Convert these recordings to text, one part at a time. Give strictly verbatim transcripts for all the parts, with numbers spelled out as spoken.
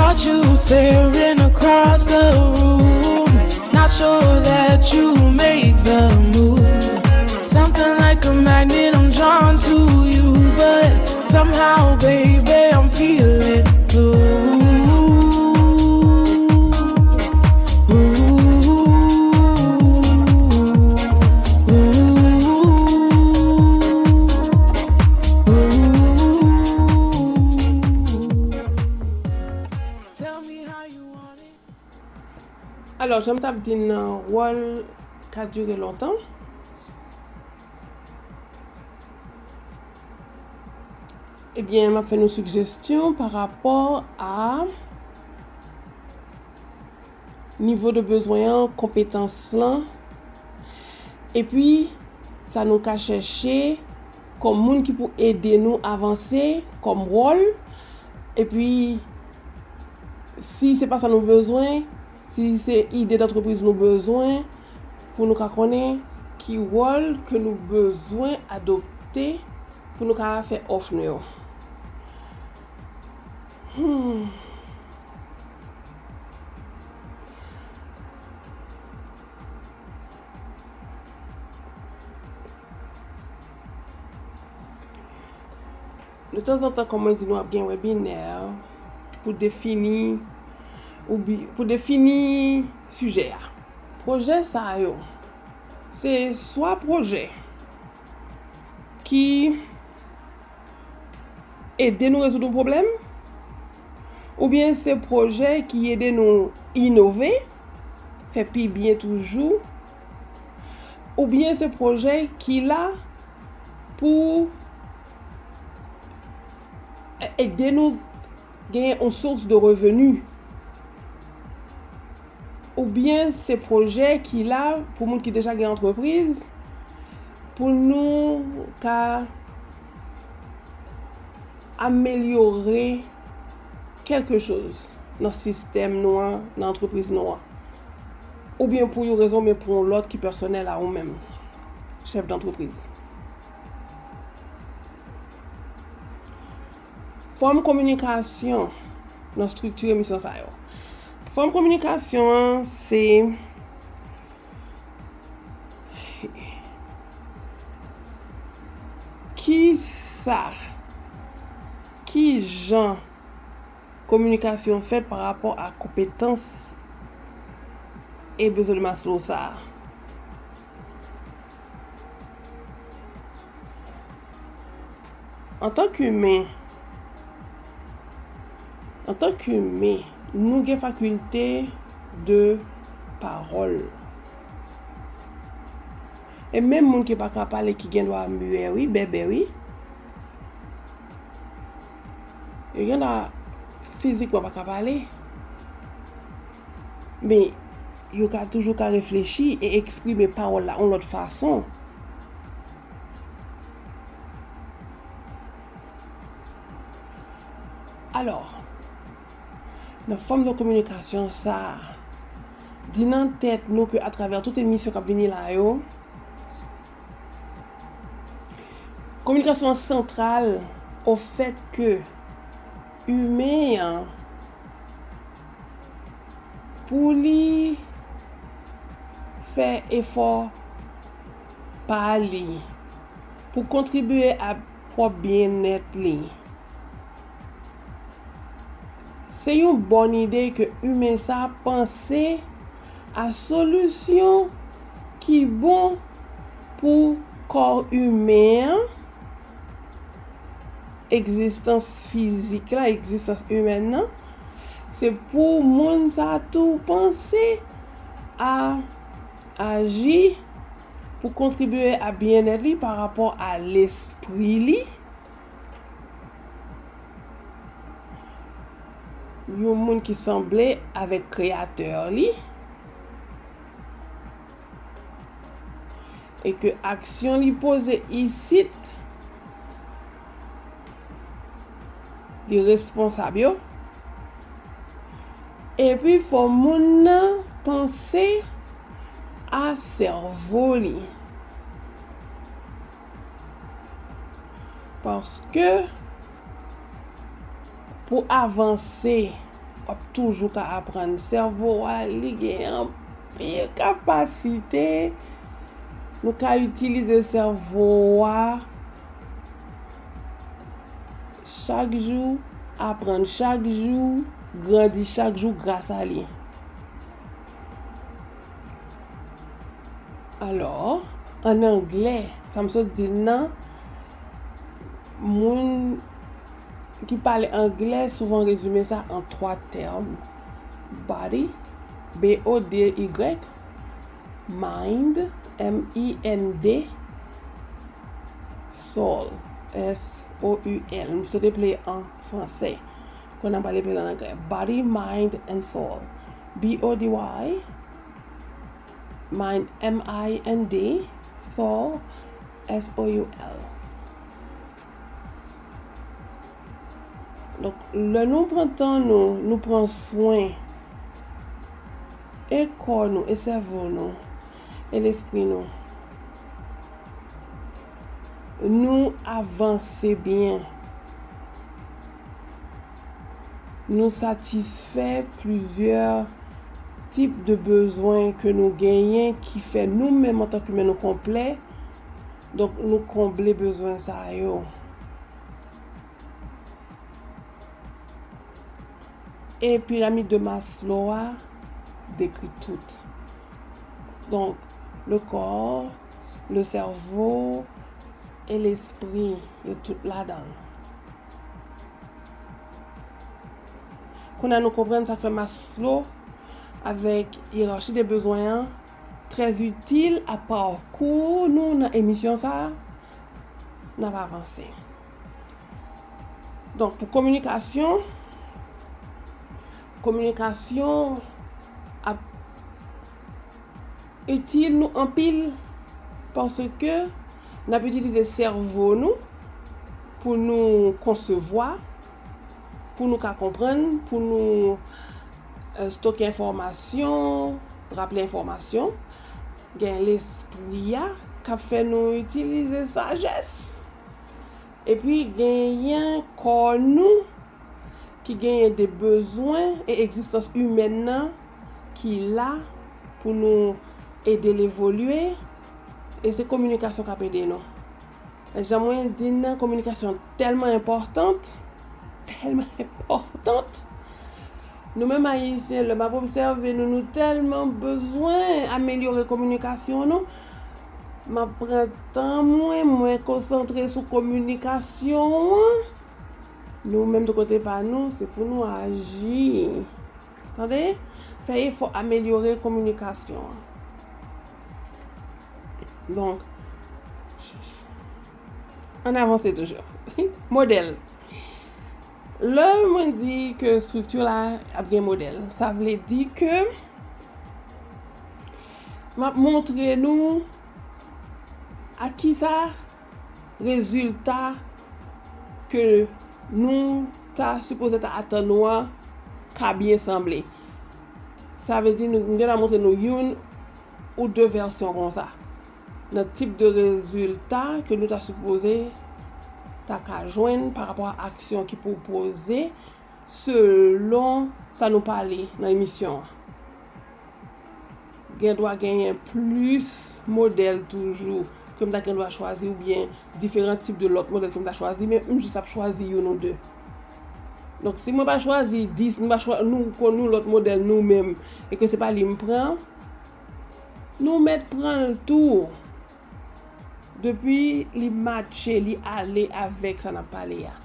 Watch you staring across the room. Not sure that you make the move. Something like a magnet, I'm drawn to you, but somehow, baby, I'm feeling blue. Ooh, ooh, ooh. Tell me how you want it. Alò, jan m t ap di n nan, wòl ka dire lontan. Ebyen, m ap fè nou sigjesyon pa rapò a nivo de bezwen an, konpetans lan, epi sa nou ka chèche kòm moun ki pou ede nou avanse kòm wòl, epi si se pa sa nou bezwen, si se ide dantrepriz nou bezwen, pou nou ka konnen ki wòl ke nou bezwen adopte pou nou ka fè òf nou yo. Hmm. De tanzantan, kòm mwen di nou, ap gen webinè pou defini, ou bi-, pou defini sijè a. Pwojè sa yo, se swa pwojè ki ede nou rezoud yon pwoblèm, oubyen se pwojè ki ede nou inove, fè pi byen toujou, oubyen se pwojè ki la pou ede nou genyen yon sous de reveni, oubyen se pwojè ki la pou moun ki deja gen antrepriz, pou nou ka amelyore kèlke choz nan sistèm nou an, nan antrepriz nou an, oubyen pou yon rezon, men pou yon lòt ki pèsonèl a ou menm, chèf dantrepriz. Fòm kominikasyon nan estrikti emisyon sa yo. Fòm kominikasyon an se ki sa, ki jan kominikasyon fèt pa rapò a konpetans e bezwen de Maslow sa a. Antanke imen, antanke imen, nou gen fakilte de pawòl. E menm moun ki pa ka pale, ki gen dwa muet, wi, bèbè, wi. Yo gen dwa fizikman pa ka pale, men yo ka toujou ka reflechi e eksprime pawòl la yon lòt fason. Alò, nan fòm de kominikasyon sa a, di nan tèt nou ke atravè tout emisyon k ap vini la yo, kominikasyon an santral o fèt ke imen an, pou li fè efò pa li, pou kontribye a pwòp byennèt li. Se yon bòn ide ke imen sa panse a solisyon ki bon pou kò imen an, egzistans fizik la, egzistans imèn nan. Se pou moun sa tou panse a aji pou kontribye a byennèt li pa rapò a lespri li. Yon moun ki sanble avèk Kreyatè li, e ke aksyon li poze isit, li responsab yo. Epi fò moun nan panse a sèvo li. Paske pou avanse W ap toujou ka aprann. Sèvo a, li gen anpil kapasite. Nou ka itilize sèvo a chak jou, aprann chak jou, grandi chak jou gras a li. Alò, ann anglè, sa m sot di l nan, moun ki pale anglè souvan rezime sa an twa tèm: body, B O D Y, mind, M I N D, soul, S O U L. M sot play an fransè. Kounye a m pral play l an anglè. Body, mind, and soul. B O D Y, mind, M I N D, soul, S O U L. Donk, lè nou pran tan nou, nou pran swen e kò nou, e sèvo nou, e lespri nou, nou avanse byen. Nou satisfè plizyè tip de bezwen ke nou genyen ki fè nou menm antanke imen nou konplè. Donk, nou konble bezwen sa yo. E piramid de Maslow a dekri tout. Donk, le corps, le cerveau e lespri, yo tout ladan l. Kounye a nou konprann sa k fè Maslow avèk yerachi de bezwen an trè itil a pakou nou nan emisyon sa a, n ap avanse. Donk, pou kominikasyon, kominikasyon ap itil nou anpil paske n ap itilize sèvo nou pou nou konsevwa, pou nou ka konprann, pou nou, eh, stoke enfòmasyon, raple enfòmasyon. Gen lespri a k ap fè nou itilize sajès. Epi genyen kò nou ki genyen de bezwen e egzistans imèn nan ki la pou nou ede l evolye, e se kominikasyon k ap ede nou. Jan mwen di n nan, kominikasyon tèlman enpòtan, tèlman enpòtan. Nou menm Ayisyen, lè m ap obsève nou, nou tèlman bezwen amelyore kominikasyon nou. M ap pran tan mwen, mwen konsantre sou kominikasyon an. Nou menm de kote pa nou, se pou nou aji. Tande? Fè efò amelyore kominikasyon an. Donk, ann avanse toujou. Modèl. Lè mwen di ke estrikti la ap gen modèl, sa vle di ke m ap montre nou a kisa rezilta ke nou ta sipoze ta atann nou an ka byen sanble. Sa vle di nou, m gen dwa montre nou youn ou de vèsyon konsa nan tip de rezilta ke nou ta sipoze ta ka jwenn pa rapò a aksyon ki pwopoze selon sa nou pale nan emisyon an. Gen dwa genyen plis modèl toujou ke m ta gen dwa chwazi oubyen diferan tip de lòt modèl ke m ta chwazi, men m jis ap chwazi youn ou de. Donk, si mwen pa chwazi dis, nou pa chwa-, nou konn yon lòt modèl nou menm, e ke se pa li m pran, nou mèt pran l tou. Depi li matche, li ale avèk sa n ap pale a.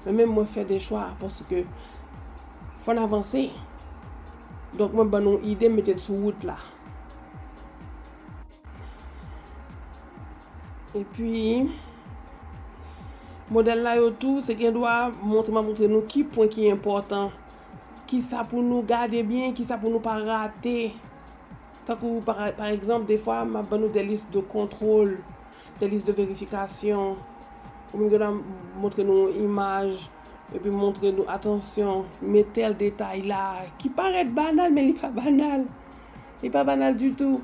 Men menm mwen fè de chwa paske fò n avanse. Donk, mwen ban nou ide, m mete l sou wout la. Epi, modèl la yo tou, se gen dwa montre, m ap montre nou ki pwen ki enpòtan, ki sa pou nou gade byen, ki sa pou nou pa rate. Tankou, pa, pa egzanp, defwa, m ap ban nou de lis de kontwòl, de lis de verifikasyon, ou menm gen dwa montre nou yon imaj, epi montre nou, atansyon, men tèl detay la, ki parèt banal, men li pa banal. Li pa banal ditou.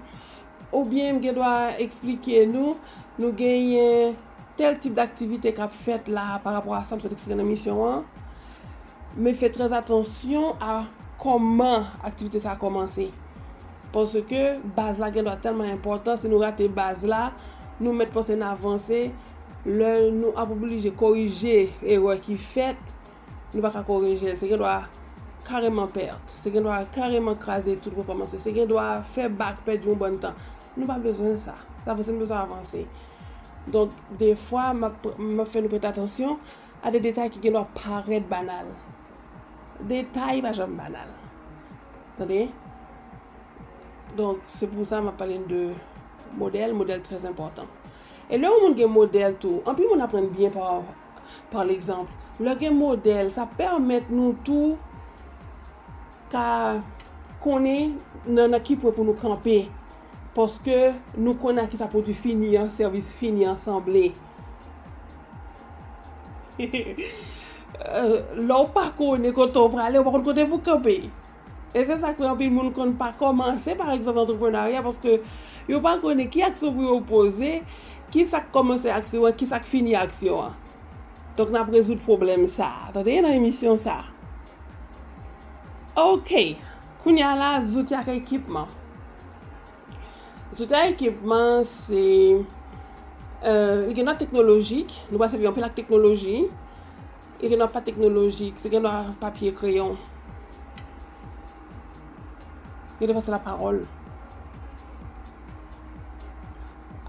Oubyen m gen dwa eksplike nou, nou genyen tèl tip daktivite k ap fèt la pa rapò a sa m sot eksplike nan emisyon an. Men fè trè atansyon a kòman aktivite sa a kòmanse. Paske baz la gen dwa tèlman enpòtan, si nou rate baz la, nou mèt panse n avanse, lè nou ap oblije korije erè ki fèt, nou pa ka korije l. Se gen dwa kareman pèt, se gen dwa kareman kraze tout rekòmanse, se gen dwa fè bak pèdi yon bann tan. Nou pa bezwen sa. Sa vle di nou bezwen avanse. Donk, defwa, m ap, m ap fè nou prete atansyon a de detay ki gen dwa parèt banal. Detay pa janm banal. Tande? Donk, se pou sa m ap pale n de modèl, modèl trè enpòtan. E lè yon moun gen modèl tou, anpil moun aprann byen pa, pa legzanp. Lè gen modèl, sa pèmèt nou tou ka konnen nan, nan ki pwen pou nou kanpe. Paske nou konnen a ki sa pwodui fini an, sèvis fini an sanble. Lè w pa konnen kote w prale, w pa konn kote pou w kanpe. E se sa k fè anpil moun konn pa kòmanse, pa egzanp, antreprenarya, paske yo pa konnen ki aksyon pou yo poze, ki sa k kòmanse aksyon an, ki sa k fini aksyon an. Donk, n ap rezoud pwoblèm sa a. Tande nan emisyon sa a. Ok. Kounye a la, zouti ak ekipman. Zouti ak ekipman, se, euh, li gen dwa teknolojik, nou pral sèvi anpil ak teknoloji. Li gen dwa pa teknolojik, se gen dwa papye, kreyon. Gen dwa se lapawòl.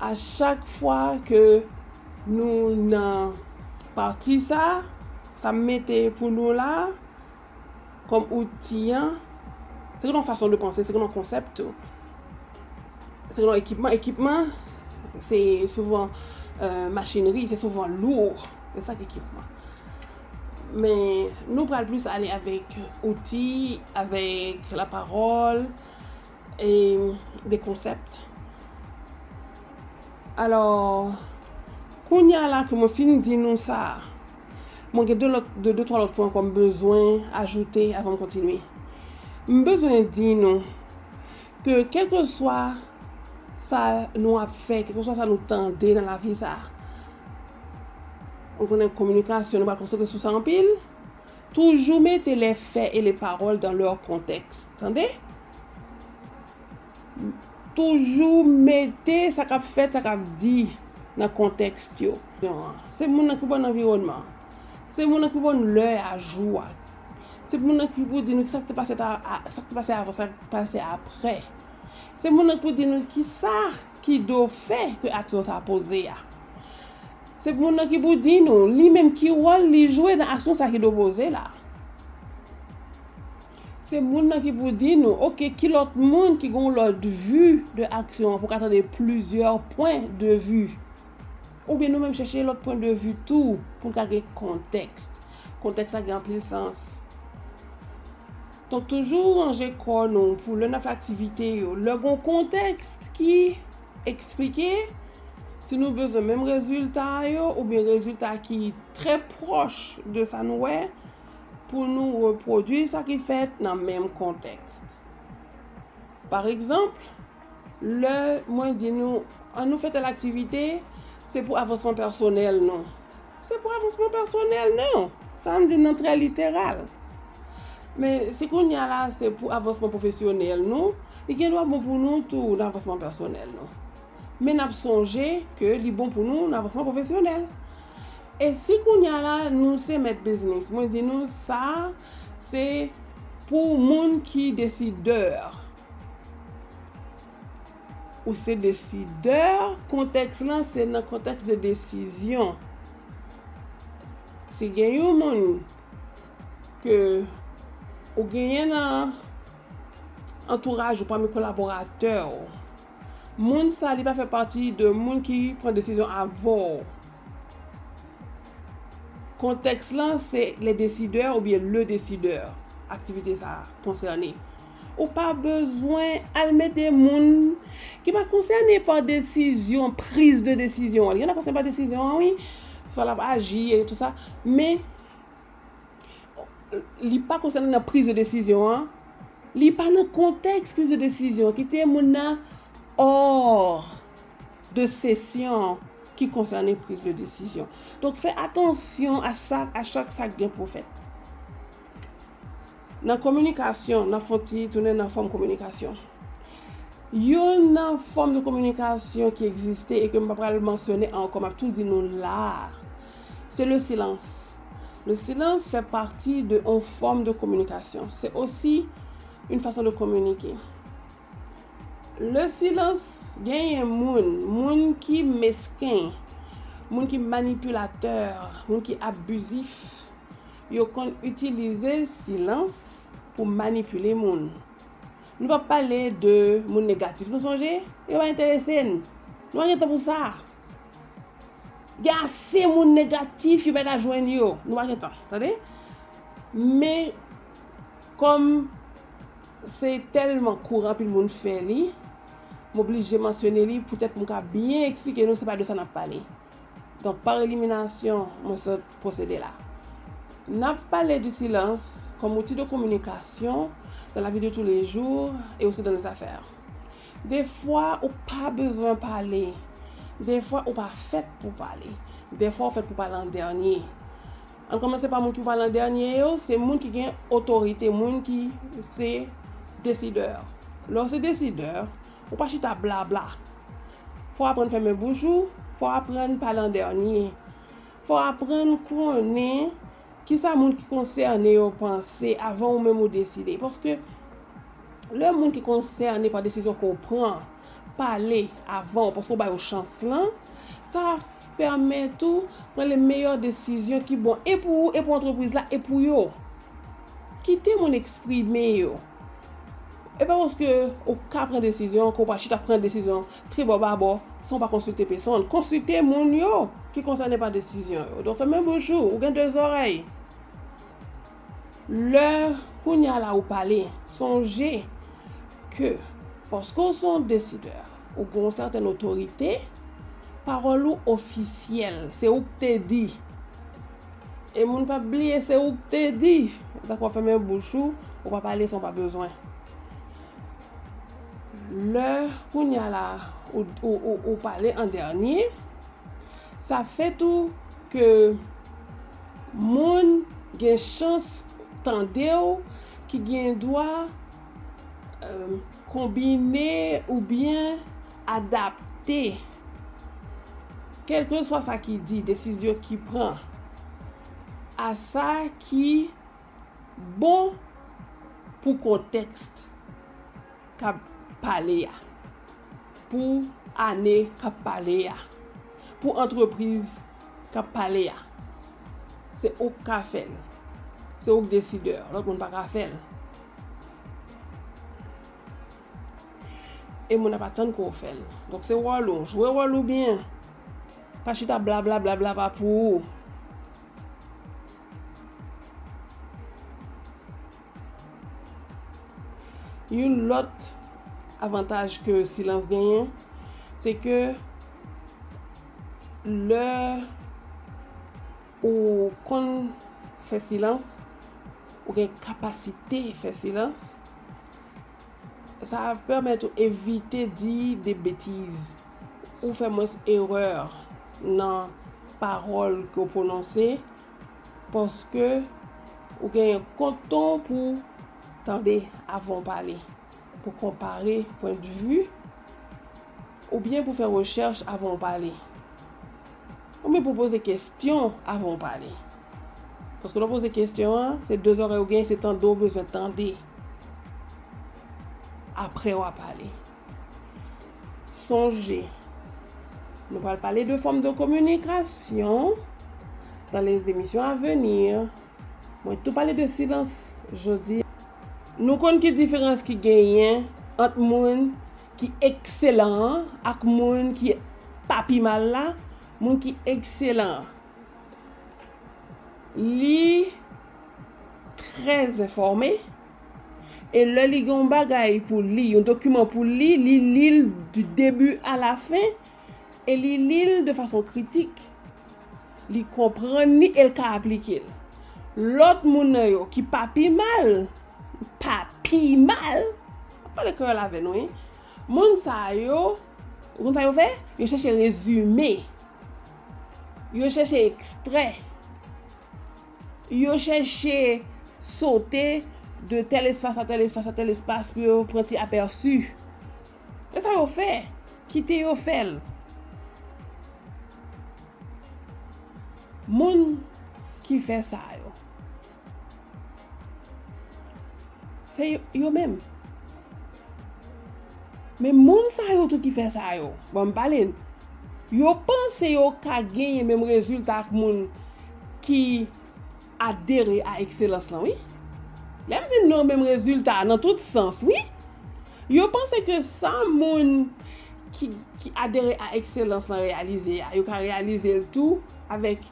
A chak fwa ke nou nan pati sa, sa m mete pou nou la, kòm outi an, se gen yon fason de panse, se gen yon konsèp tou. Se gen yon ekipman. Ekipman, se souvan, euh, machinri, se souvan lou. Se sa k ekipman. Men nou pral plis ale avèk outi, avèk lapawòl, e de konsèp. Alò, kounye a la ke mwen fin di nou sa, mwen gen de lòt, de, de twa lòt pwen ankò m bezwen ajoute avan m kontinye. M bezwen di nou ke kèlkeswa sa nou ap fè, kèlkeswa sa nou tande nan lavi sa, nou konnen kominikasyon, nou pral konsantre sou sa anpil. Toujours mettez les faits et les paroles dans leur contexte. Tande? Toujou mete sa k ap fèt, sa k ap di nan kontèks yo. Se moun nan ki bon anviwònman. Se moun nan ki bon lè a jou a. Se moun nan ki pou di nou ki sa k te pase ta, a, sa k te pase avan, sa k pase aprè. Se moun nan ki pou di nou ki sa ki do fè ke aksyon sa poze a. Se moun nan ki pou di nou, li menm ki wòl li jwe nan aksyon sa ki do poze la. Se moun nan ki pou di nou, oke, ki lòt moun ki gen yon lòt vi de aksyon an, pou ka tande plizyè pwen de vi. Oubyen nou menm chèche lòt pwen de vi tou, pou n ka gen kontèks. Kontèks la gen anpil sans. Donk, toujou ranje kò nou pou lè n ap fè aktivite yo. Lè gen yon kontèks ki eksplike, si nou bezwen menm rezilta yo, oubyen rezilta ki trè pwòch de sa nou wè, pou nou repwodui sa ki fèt nan menm kontèks. Pa egzanp, lè mwen di nou, ann nou fè tèl aktivite, se pou avansman pèsonèl nou. Se pou avansman pèsonèl nou. Sa m di nan trè literal. Men si kounye a la, se pou avansman pwofesyonèl nou, li gen dwa bon pou nou tou nan avansman pèsonèl nou. Men n ap sonje ke li bon pou nou nan avansman pwofesyonèl. E si kounye a la, nou se mèt biznis, mwen di nou sa, se pou moun ki desidè. Ou se desidè, kontèks lan se nan kontèks de desizyon. Si gen yon moun ke ou genyen nan antouraj ou, pami kolaboratè w, moun sa li pa fè pati de moun ki pran desizyon avè w. Kontèks lan se les décideurs oubyen le décideur aktivite sa a konsène. Ou pa bezwen al mete moun ki pa konsène pa desizyon, priz de desizyon an. Li gen dwa konsène pa desizyon an, wi. Swa l ap aji e tout sa. Men, li pa konsène nan priz de desizyon an. Li pa nan kontèks priz de desizyon. Kite moun nan hors de sesyon ki konsène priz de desizyon. Donk, fè atansyon a sa, a chak sa k gen pou fèt. Nan kominikasyon, n ap fè yon ti tounen nan fòm kominikasyon. Youn nan fòm de kominikasyon ki egziste e ke m pa pral mansyone ankò, m ap tou di nou la a, se le silence. Le silence fait partie de yon fòm de kominikasyon. C'est aussi une façon de communiquer. Le silence, genyen moun, moun ki mesken, moun ki manipilatè, moun ki abizif, yo konn itilize silans pou manipile moun. Nou p ap pale de moun negatif, nou sonje? Yo pa enterese n. Nou pa gen tan pou sa. Gen ase moun negatif, yo pa ta jwenn yo. Nou pa gen tan, tande? Men, kòm se tèlman kouran anpil moun fè li, m oblije mansyone li poutèt pou m ka byen eksplike nou se pa de sa n ap pale. Donk, par eliminasyon, mwen sot pwosede la. N ap pale di silans kòm outil de communication dans la vie de tous les jours et aussi dans les affaires. Defwa, ou pa bezwen pale. Defwa, ou pa fèt pou pale. Defwa, ou fèt pou pale an dènye. Ann kòmanse pa moun ki pale an dènye yo, se moun ki gen otorite, moun ki se desidè. Lè w se desidè, ou pa chita blabla. Fò w aprann fèmen bouch ou, fò w aprann pale an dènye. Fò w aprann konnen kisa moun ki konsène yo panse avan ou menm ou deside. Paske lè moun ki konsène pa desizyon ke w pran pale avan w, paske w ba yo chans lan, sa pèmèt ou pran le meyè desizyon ki bon e pou ou, e pou antrepriz la, e pou yo. Kite moun eksprime yo. E pa paske ou ka pran desizyon, ke w pa chita pran desizyon tribò babò, san w pa konsilte pèsonn. Konsilte moun yo ki konsène pa desizyon yo. Donk, fèmen bouch ou, ou gen de zòrèy. Lè kounye a la ou pale, sonje ke paske w se yon desidè, ou gen yon sètèn otorite, pawòl ou ofisyèl, se ou k te di. E moun p ap bliye se ou k te di. Sa k w ap fèmen bouch ou, ou pa pale san w pa bezwen. Lè kounye a la, ou, ou, ou, ou pale an dènye, sa fè tou ke moun gen chans tande w, ki gen dwa, euh, konbine oubyen adapte, kèlkeswa sa ki di, desizyon ki pran, a sa ki bon pou kontèks k ap pale a, pou ane k ap pale a, pou antrepriz k ap pale a. Se ou k ka fè l. Se ou k desidè. Lòt moun pa ka fè l. E moun ap atann ke w fè l. Donk, se wòl ou. Jwe wòl ou byen. Pa chita blabla, blabla pa pou ou. Yon lòt avantaj ke silans genyen, se ke lè ou konn fè silans, ou gen kapasite fè silans, sa ap pèmèt ou evite di de betiz, ou fè mwens erè nan pawòl ke w pwononse, paske ou genyen kontan pou tande avan w pale, pou konpare pwennvi, oubyen pou fè rechèch avan w pale, oubyen pou poze kesyon avan w pale. Paske lè w poze kesyon an, se de zòrèy ou genyen, se tande w bezwen tande. Apre w a pale. Sonje, nou pral pale de fòm de kominikasyon dans les émissions à venir. Mwen tou pale de silans jodi. Nou konn ki diferans ki genyen ant moun ki ekselan an ak moun ki pa pi mal la? Moun ki ekselan an, li trè enfòme, e lè li gen yon bagay pou li, yon dokiman pou li, li li l du début à la fin, e li li l de fason kritik. Li konprann li e l ka aplike l. Lòt moun nan yo ki pa pi mal, pa pi mal, m ap pale kreyòl avè nou, wi. Moun sa yo, ou konn sa yo fè? Yo chèche rezime. Yo chèche ekstrè. Yo chèche sote de tèl espas a tèl espas a tèl espas pou yo pran ti apèsi. E sa yo fè, kite yo fè l. Moun ki fè sa yo, se yo, yo menm. Men moun sa yo tou ki fè sa yo, bon, m pale, yo panse yo ka genyen menm rezilta ak moun ki adere a ekselans lan, wi. Lè m di nou menm rezilta nan tout sans, wi. Yo panse ke sa moun ki, ki adere a ekselans lan reyalize a, yo ka reyalize l tou avèk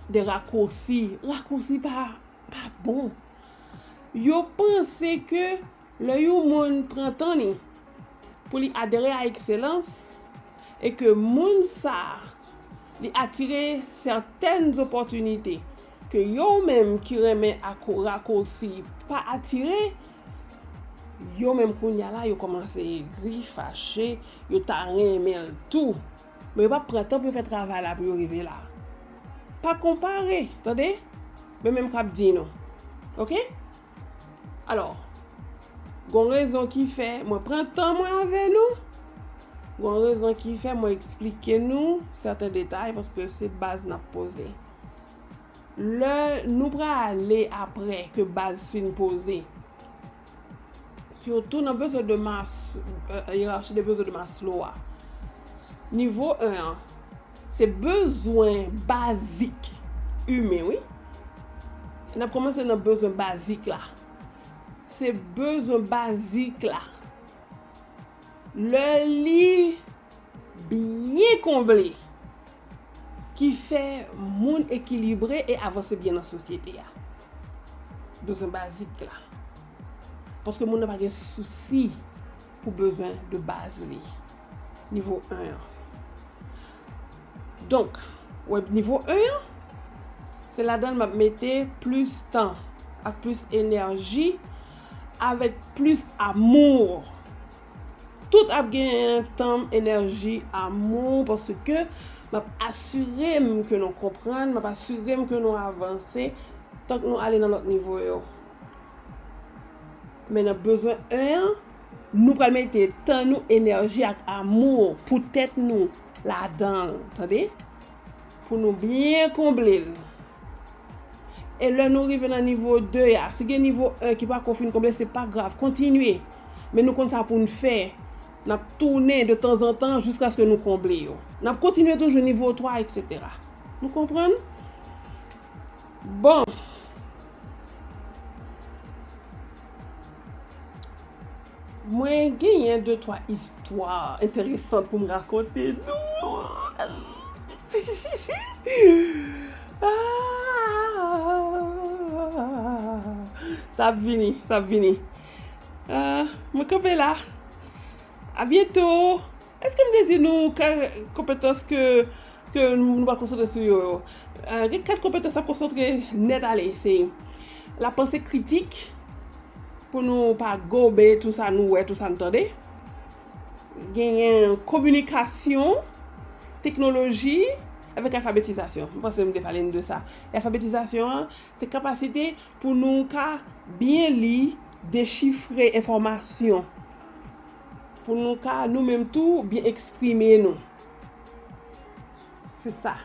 de rakousi. Rakousi pa, pa bon. Yo panse ke lè yon moun pran tan li pou li adere a ekselans, e ke moun sa a, li atire sètèn opòtinite ke yo menm ki renmen ako-, rakousi pa atire, yo menm kounye a la, yo kòmanse egri, fache, yo ta renmen l tou. Men yo p ap pran tan pou yo fè travay la pou yo rive la. Pa konpare, tande? Men menm k ap di nou. Oke? Alò, gon rezon ki fè mwen pran tan mwen avè nou. Gon rezon ki fè mwen eksplike nou sèten detay, paske se baz n ap poze. Lè nou prale apre ke baz fin poze, sitou nan bezwen de Mas-, euh, yerachi de bezwen de Maslow a. Nivo en an, se bezwen bazik imen, wi. N ap kòmanse nan bezwen bazik la. Se bezwen bazik la. Lè li byen konble, ki fè moun ekilibre e avanse byen nan sosyete a. Bezwen bazik la. Paske moun nan pa gen sousi pou bezwen de baz li. Nivo en an. Donk, wè, nivo en an, se ladan l m ap mete plis tan ak plis enèji, avèk plis amou. Tout ap gen tan, enèji, amou, paske m ap asire m ke nou konprann, m ap asire m ke nou avanse, tank nou ale nan lòt nivo yo. Men nan bezwen en an, nou pral mete tan nou, enèji ak amou pou tèt nou ladan l, tande? Pou nou byen konble l. E lè nou rive nan nivo de a, si gen nivo en ki pako fin konble, se pa grav, kontinye. Men nou konn sa pou n fè. N ap tounen de tanzantan jiskaske nou konble yo. N ap kontinye toujou nivo twa, etsetera. Nou konprann? Bon. Mwen genyen de twa istwa enteresan pou m rakonte nou. Ah, sa ap vini, sa ap vini. Ah, mwen kanpe la. A byento. Èske m te di nou ka-, konpetans ke, ke nou pral konsantre sou yo yo? Ah, gen kat konpetans n ap konsantre nèt ale. Se la panse kritik, pou nou pa gobe tout sa nou wè, tout sa nou tande. Genyen kominikasyon, teknoloji, avèk alfabetizasyon. M panse m te pale nou de sa. E alfabetizasyon an, se kapasite pou nou ka byen li, dechifre enfòmasyon. Pou nou ka, nou menm tou, byen eksprime nou. Se sa.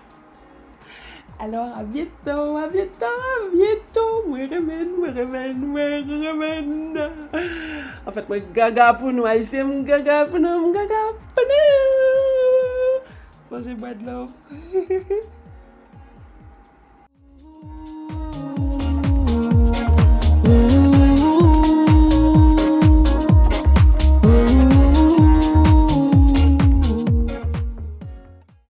Alò, a byento, a byento, a byento. Mwen renmen, mwen renmen, mwen renmen. Anfèt, mwen gaga pou nou, Ayisyen, m gaga pou nou, m gaga pou nou. Sonje bwè dlo.